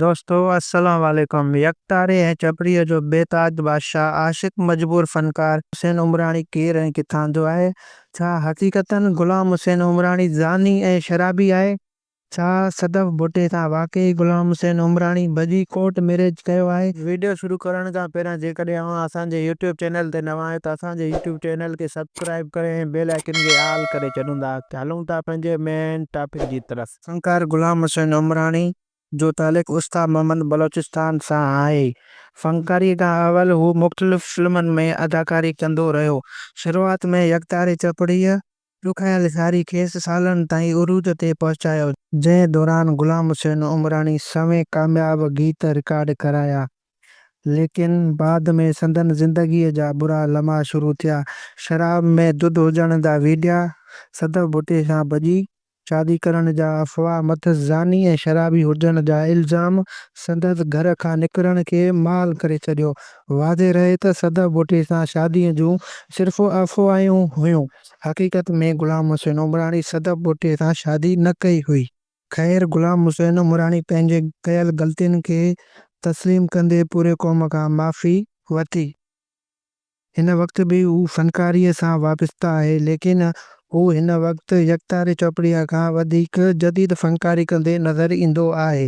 دوستو السلام عليڪم يڪتاري ۽ چپڙيء جو بي تاج بادشاهه عاشق مجبور فنڪار حسين عمراڻي ڪير ۽ ڪٿان جو آهي؟ ڇا حقيقتن غلام حسين عمراڻي زاني ۽ شرابي آهي؟ ڇا صدف ڀٽي سان واقعي غلام حسين عمراڻي ڀڄي ڪورٽ ميريج ڪيو آهي؟ ويڊيو شروع ڪرڻ کان پهريان جيڪڏهن اوهان اسان جي يوٽيوب چينل تي نوان آهيو ته اسان جي يوٽيوب چينل کي سبسڪرائيب ڪري ۽ بيل آئيڪن کي آل ڪري ڇڏيندا. هلون ٿا پنهنجي مين ٽاپڪ جي طرف. فنڪار غلام حسين عمراڻي جو تعلق استا محمد بلوچستان سان آهي. فنڪاريء کان اول هو مختلف فلمن ۾ اداڪاري ڪندو رهيو. شروعات ۾ يڪتاري چپڙيء ڏکايل شاعري کيس سالن تائين عروج تي پهچايو. جنهن دوران غلام حسين عمراڻي سوين ڪامياب گيت رڪارڊ ڪرايا. ليڪن بعد ۾ سندن زندگيء جا برا لمحا شروع ٿيا. شراب ۾ ڌڌ هجڻ جا ويڊيا، صدف ڀٽي سان ڀڄي شادي ڪرڻ جا افواهه، مٿس زاني ۽ شرابي هجڻ جا الزام سندس گهر کان نڪرڻ کي محال ڪري ڇڏيو. واضح رهي ته صدف ڀٽي سان شاديء جون صرف افواهون هيون، حقيقت ۾ غلام حسين عمراڻي صدف ڀٽي سان شادي نه ڪئي هئي. خير غلام حسين عمراڻي پنهنجي ڪيل غلطين کي تسليم ڪندي پوري قوم کان معافي ورتي. هن وقت به هو فنڪاريء سان وابسته آهي، ليڪن هو هن وقت يڪتاري چوپڙيء کان وڌيڪ جديد فنڪاري ڪندي نظر ايندو آهي.